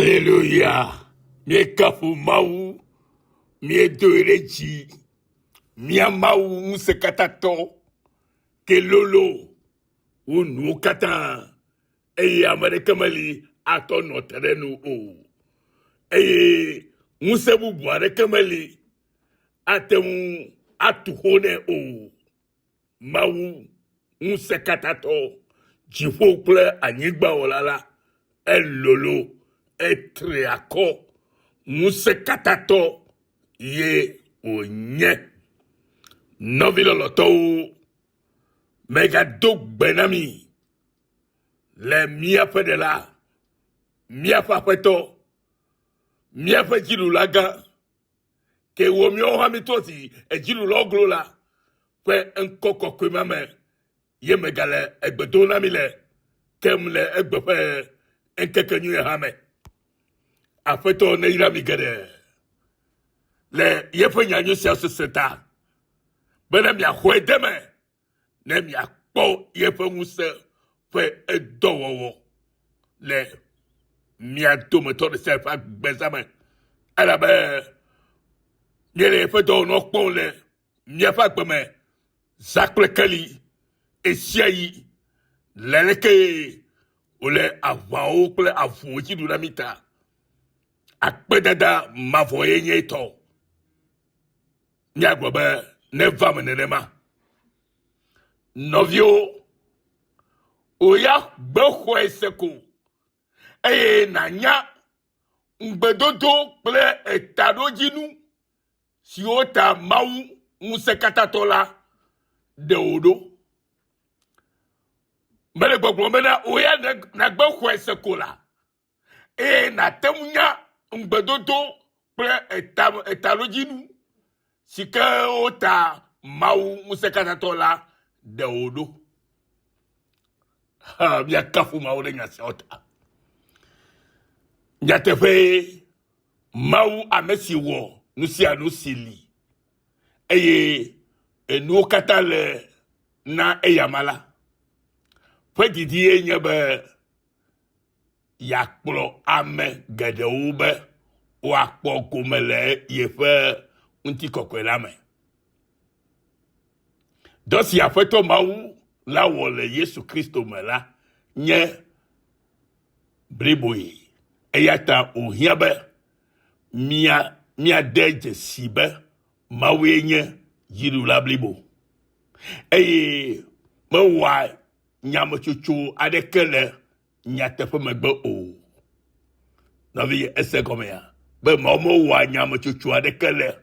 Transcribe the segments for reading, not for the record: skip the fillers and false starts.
Aleluya! Míekafu Mawu, míedoe ɖe dzi. Mía Mawu ŋusẽkatãtɔ ke lolo wu nuwo katã eye ame aɖeke meli atɔ nɔ te ɖe enu o. Eye ŋusẽ bubu aɖeke meli ate ŋu atu xo nɛ o. Mawu ŋusẽkatãtɔ, dziƒo kple anyigba wɔla la, elolo, etri akɔ, ŋusẽkatãtɔ ye wònye. Nɔvi lɔlɔ̃tɔwo, megado gbe na mi le míaƒe Ɖela, míaƒe Aƒetɔ, míaƒe Dziɖulagã, ke wɔ míawo hã mítrɔ zi edziɖulawo glo la ƒe ŋkɔ kɔkɔe ma me ye megale egbe dom na mi le kem le egbe ƒe ŋkeke nyuie hã me. Aƒetɔ neyra mi geɖe le yeƒe nyanyui sia sese ta bene miaxɔe de me ne miakpɔ yeƒe ŋusẽ ƒe edɔwɔwɔ le mia dometɔ ɖe sia ƒe agbeza me elabe míele eƒe dɔwɔnuwo kpɔm le míaƒe agbe me zã kple keli ɣesiaɣi le leke wòle aʋawo kple avuwo dzi ɖum na mí ta. Akpedada mavɔ ye nye etɔ. Míagblɔ be neva me nenema. Nɔviwo, wò ya gbe xɔe se ko eye nànya ŋugbedodo kple etaɖodzinu siwo ta Mawu Ŋusẽkatãtɔ la ɖe wò ɖo. Mele gbɔgblɔm bena wò ya nàgbe xɔe se ko la, eye nàte ŋu nya ŋugbedodo kple eta, etaɖodzinu si ke wota Mawu Ŋusẽkatãtɔ la ɖe wò ɖo. Ha, míakafu Mawu ɖe nya siawo ta. Nyateƒee, Mawu ame si wɔ nu sia nu si li eye enuwo katã le na eyama la ƒe didie nye be yeakplɔ ame geɖewo be woakpɔ gome le yeƒe ŋutikɔkɔe la me. Dɔ si Aƒetɔ Mawu la wɔ le Yesu Kristo me la nye bliboe. Eya ta wòhiã be mía míade dzesi be Mawue nye dziɖula blibo eye mewɔa nyametsotso aɖeke le nyateƒe megbe o. Nɔvi ese gɔmea be Mawu mewɔa nyametsotso aɖeke le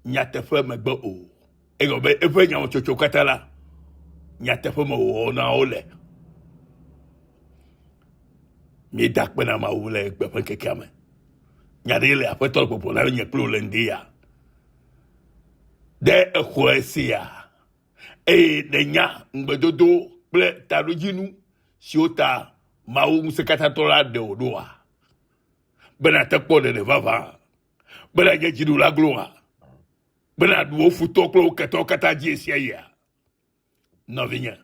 nyateƒe megbe o. Egɔme be eƒe nyametsotso katã la nyateƒe me wɔna wo le. Míeda akpe na Mawu le egbe ƒe ŋkekea me. Nya ɖe le Aƒetɔ gbɔgblɔ na nye kple wò le ŋdi ya. Ɖe exɔe sea? Eye nènya ŋugbedodo kple taɖodzinu siwo ta Mawu Ŋusẽkatãtɔ la ɖe wò ɖoa? Be nàte kpɔ ɖeɖe vavã, be nànye dziɖula gloa, be nàɖu wò futɔ kple wò ketɔwo katã dzi ɣesiaɣia? Nɔvinye,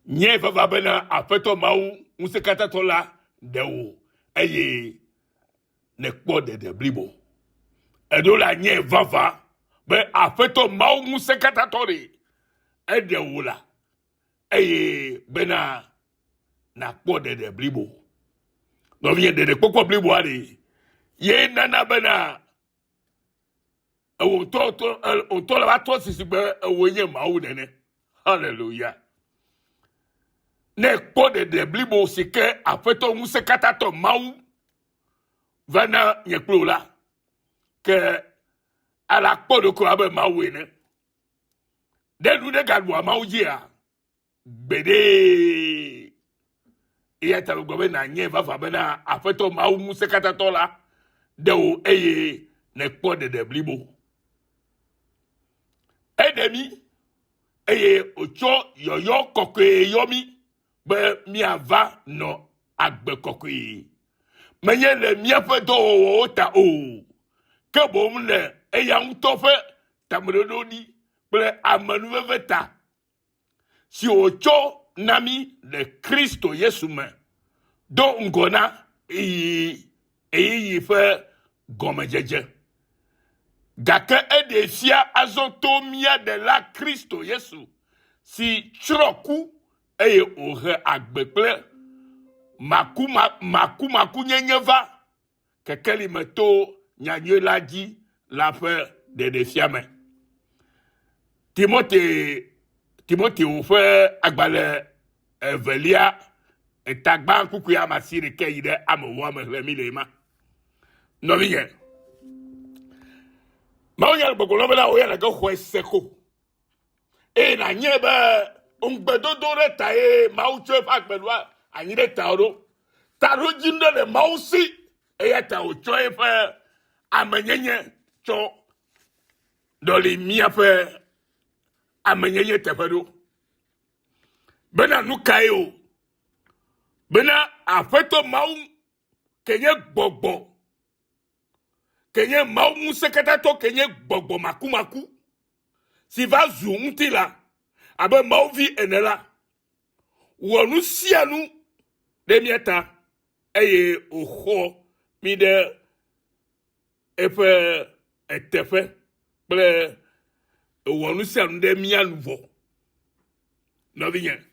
nyae vavã bena Aƒetɔ Mawu Ŋusẽkatãtɔ la ɖe wò eye nèkpɔ ɖeɖe blibo. Eɖo la nye vavã be Aƒetɔ Mawu Ŋusẽkatãtɔ ɖe eɖe wò la eye bena nàkpɔ ɖeɖe blibo. Nɔvinye, ɖeɖekpɔkpɔ bliboa ɖe ye nana bena ewò ŋutɔ ŋutɔ le va trɔ sisi be ewòe nye Mawu nene. Haleluya. Ne kpɔ ɖeɖe blibo si ke Aƒetɔ Ŋusẽkatãtɔ Mawu va na nye kple wò la, ke ala kpɔ ɖokuiwò abe Mawu ene. Ɖe nu ɖe gaɖua Mawu dzia? Gbeɖe! Eya ta megblɔ be nànyae vavã bena Aƒetɔ Mawu Ŋusẽkatãtɔ la ɖe wò eye nèkpɔ ɖeɖe blibo. Eɖe mí eye wòtsɔ yɔyɔ kɔkɔe yɔ mí be míava nɔ agbe kɔkɔe. Menye le míaƒe dɔwɔwɔwo ta o, ke boŋ le eya ŋutɔ ƒe tameɖoɖo ɖi kple amenuveve ta. si wòtsɔ na mí le Kristo Yesu me. do ŋgɔ na ɣeyiɣi ɣeyiɣi ƒe gɔmedzedze. Gake eɖee fia azɔ to mía Ɖela Kristo Yesu si tsrɔ̃ ku eye wòhe agbe kple makumakunyenye va kekeli me to nyanyui la dzi la ƒe ɖeɖefia me. Timote Timoteo ƒe agbalẽ evelia etagbã kpukpui ame asiɖekɛ yi ɖe ame ewoa me xlẽ mi le ema. Nɔvinye, Mawu nya le gbɔgblɔ bena wò ya nàge xɔe se ko. Eye nànyae be ŋugbedodo ɖe ta ye Mawu tsɔ eƒe agbe ɖo anyi ɖe tawò ɖo. Taɖodzinu ɖe le Mawu si eya ta wòtsɔ eƒe amenyenye tsɔ ɖɔli míaƒe amenyenye teƒe ɖo. Bena nu kae o? Bena Aƒetɔ Mawu ke nye gbɔgbɔ ke nye Mawu ŋusẽkatãtɔ ke nye gbɔgbɔ makumaku si va zu ŋutilã abe Mawu vi ene la, wɔ nu sia nu ɖe mía ta eye wòxɔ mí ɖe eƒe eteƒe kple ewɔ nu sia nu ɖe mía nu vɔ. Nɔvinye,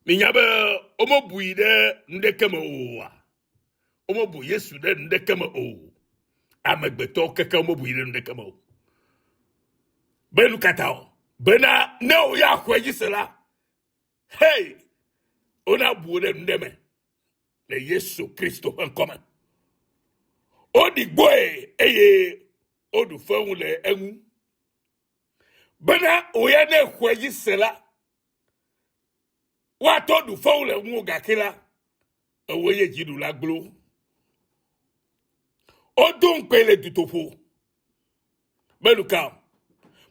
minya be womebui ɖe nuɖeke me oa? Womebu Yesu ɖe nuɖeke me o. Amegbetɔwo keke womebui ɖe nuɖeke me o. Be nu ka ta o? Bena ne wò ya xɔe dzi se la, hei, wonabu wò ɖe nuɖe me le Yesu Kristo ƒe ŋkɔ me. Woɖi gbɔe eye woɖu fewu le eŋu. Bena wò ya ne xɔe dzi se la, woatɔ ɖu fewu le ŋuwò gake la, ewòe nye dziɖula glo. Wodo ŋukpe le dutoƒo. Be nu ka?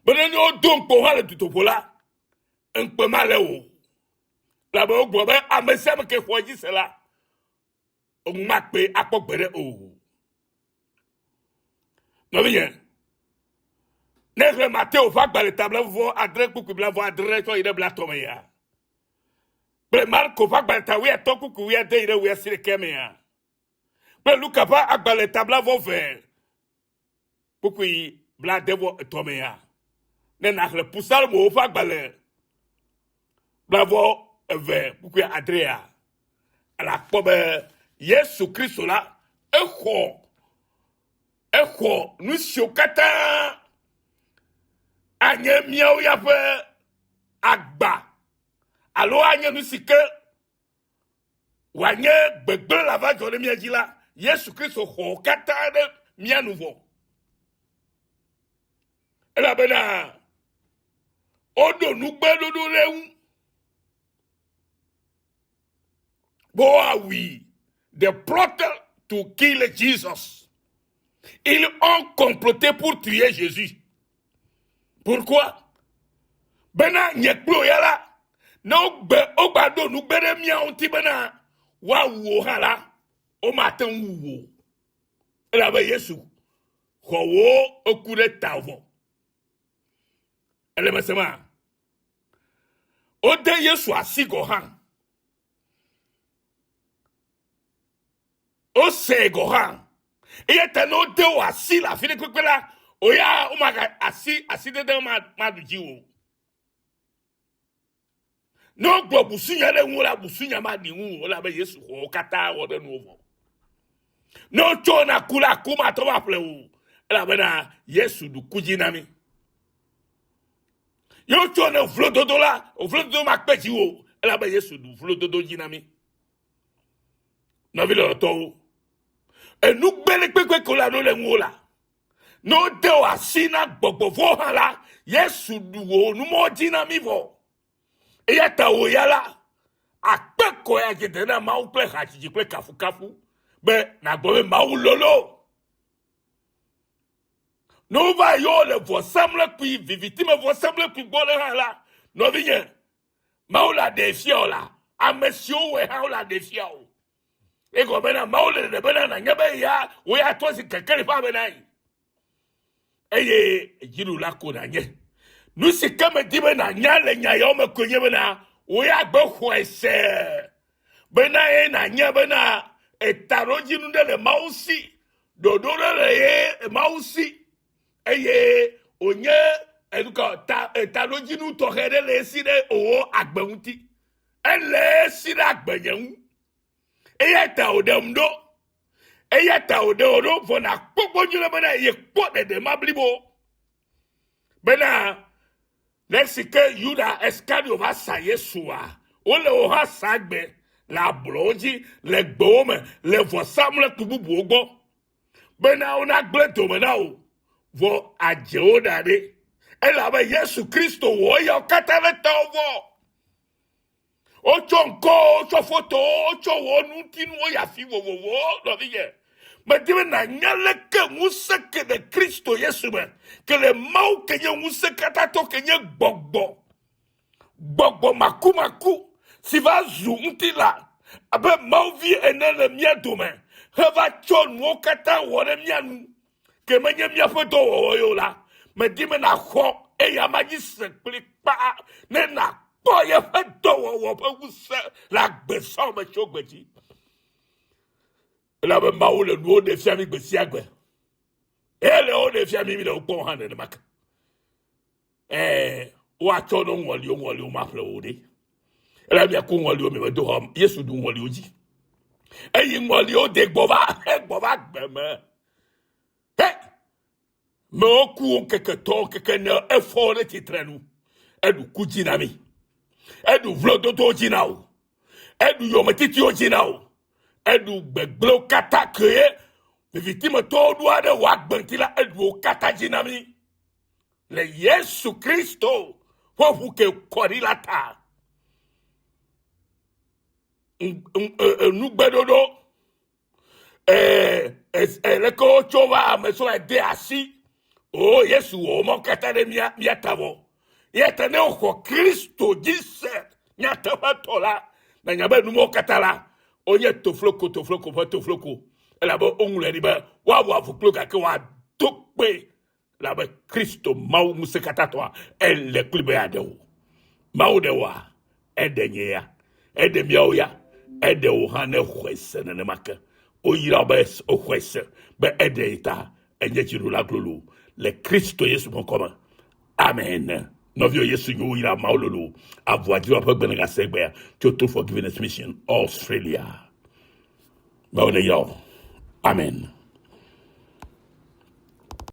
Bena ne wodo ŋukpe hã le dutoƒo la, ŋukpe malé wò. Elabe wogblɔ be ame sia ame ke xɔ edzi se la, ŋu makpe akpɔ gbeɖe o. Nɔvinye, ne xlẽ Mateo ƒe agbalẽ ta blaeve adre kpukpui blaeve adre tsɔ yi ɖe blatɔ me ya, kple Marko ƒe agbalẽ ta wuiatɔ̃ kpukpui wuiade yi ɖe wuiasiɖekɛ mea, kple Luka ƒe agbalẽ ta blaeve eve kpukpui blaade vɔ etɔ̃ mea, ne nàxlẽ Psalmowo ƒe agbalẽ blaeve eve kpukpui adrea, ele akpɔ be Yesu Kristo la exɔ exɔ nu siwo katã anye míawo ya ƒe agba alo anye nu si ke wòanye gbegblẽ le ava dzɔ ɖe mía dzi la, Yesu Kristo xɔ wo katã ɖe mía nu vɔ. Elabena woɖo nugbeɖoɖo ɖe eŋu be woawui. The plot to kill Jesus. Ils ont comploté pour tuer Jésus. Pourquoi? Bena nye kple wò ya la, ne wogbe wogba ɖo nugbe ɖe mía ŋuti bena woawu wò hã la, womate ŋu wu wò. Elabe Yesu xɔ wò eku ɖe ta vɔ. Ele me sema? Wode Yesu asi gɔ̃ hã. Wosee gɔ̃ hã. Eya ta ne wode wò asi le afi ɖe kpekpe la, wò ya womaga asi asidede maɖu dzi o. Ne wogblɔ busunya ɖe ŋuwò la, busunya maɖi ŋuwò o, elabe Yesu xɔ wo katã wɔ ɖe nuwò vɔ. Ne wotsɔ wò na ku la, ku matɔ va ƒle wò o, elabena Yesu ɖu ku dzi na mí. Ye wotsɔ ne vlododo la, vlododo makpe dziwò o, elabe Yesu ɖu vlododo dzi na mí. Nɔvi lɔlɔtɔwo, enu gbeɖekpekpe ko la ɖo le ŋuwò la, ne wode wò asi na gbɔgbɔ vɔ̃ hã la, Yesu ɖu wò numɔwo dzi na mí vɔ. Eya ta wò ya la, akpe kɔ ya dze na Mawu kple hadzidzi kple kafukafu be nàgblɔ be Mawu lolo. Ne wova yɔ le vɔsamlekpui, vivitime vɔsamlekpui gbɔ ɖe hã la, nɔvinye, Mawu la ɖee fia wò la, ame siwo wɔe hã wola ɖee fia wò. Egɔme bena Mawu le ɖeɖe bena nànya be ya wò ya trɔ zi kekeli ƒe ame na yi. Eye dziɖula ko nànye. Nu si ke medi be nànya le nya yawo me koe nye bena Wò ya gbe xɔe se bena ye nànya bena etaɖodzinu ɖe le Mawu si, ɖoɖo ɖe le ye Mawu si eye wònye enuka ta etaɖodzinu tɔxɛ ɖe le esi ɖe wò agbe ŋuti. Ele esi ɖe agbenye ŋu. Eya ta wòɖem ɖo. Eya ta wòɖe wò ɖo vɔ nàkpɔ gbɔ nyuie bena yekpɔ ɖeɖe ma blibo. Bena le esi ke Yuda Iskario va sa Yesua, wole wo hã sa gbe le ablɔwo dzi, le gbewo me, le vɔsamlekpui bubuwo gbɔ, bena wonagblẽ dome na wò, vɔ adze wo ɖa ɖe. Elabe Yesu Kristo wɔ eyawo katã ɖe tawò vɔ. Wotsɔ ŋkɔwo, wotsɔ fotowo, wotsɔ wò ŋutinuwo yi afi vovovowo, nɔvinye. Medi be nànya leke ŋusẽ ke le Kristo Yesu me, ke le Mawu ke nye ŋusẽ katãtɔ, ke nye gbɔgbɔ, gbɔgbɔ makumaku si va zu ŋutilã abe Mawu vi ene le mía dome heva tsɔ nuwo katã wɔ ɖe mía nu. Ke menye míaƒe dɔwɔwɔ ye o la, medi be nàxɔ eyama dzi se kplikpaa ne nàkpɔ yeƒe dɔwɔwɔ ƒe ŋusẽ le agbesɔ me tso gbe dzi. Elabe Mawu le nuwo ɖe fia mí gbe sia gbe. Ele wo ɖe fia mí mi le wo kpɔm hã nenema ke. Ɛɛ, woatsɔ no ŋɔliwo ŋɔliwo maƒle wo ɖe. Elabe miaku ŋɔliwo mi medo xɔ Yesu ɖu ŋɔliwo dzi. Eyi ŋɔliwo de gbɔ va egbɔ va gbe me. He! Mewo ku ŋkeke tɔ keke ne efɔ ɖe tsitre nu. Eɖu ku dzi na mi. Eɖu vlododo dzi na wo. Eɖu yometitiwo dzi na wo. Eɖu gbegblẽwo katã kee vivitimetɔwo ɖoa ɖe wò agbe ŋuti la, eɖu wo katã dzi na mí. Le Yesu Kristo ƒe ʋu ke kɔ ɖi la ta. Nugbeɖoɖo leke wotso va ame sɔ ede asi o Yesu wɔ mɔ katã ɖe mía mía ta vɔ. Eya ta ne woxɔ Kristo dzi se nyateƒetɔ la, nanya be numɔwo katã la, wonye tofloko tofloko ƒe tofloko elabe woŋlɔe ɖi be woawɔ avu kpli wo gake woado kpe elabe Kristo Mawu ŋusẽkatãtɔa ele kpli be yeaɖe wò. Mawu ɖe wòa? Eɖe nye ya. Eɖe míawo ya. Eɖe wò hã ne xɔe se nenema ke. Woyra wò be woxɔe se be eɖe ye ta enye dziɖula glolo le Kristo Yesu ƒe ŋkɔ me. Amen. Nɔviwo Yesu nyo woyra Mawu lolo. Avua dzi ƒe gbe nègase egbea tso True Forgiveness Mission Australia. Mawu neyra wò. Amen.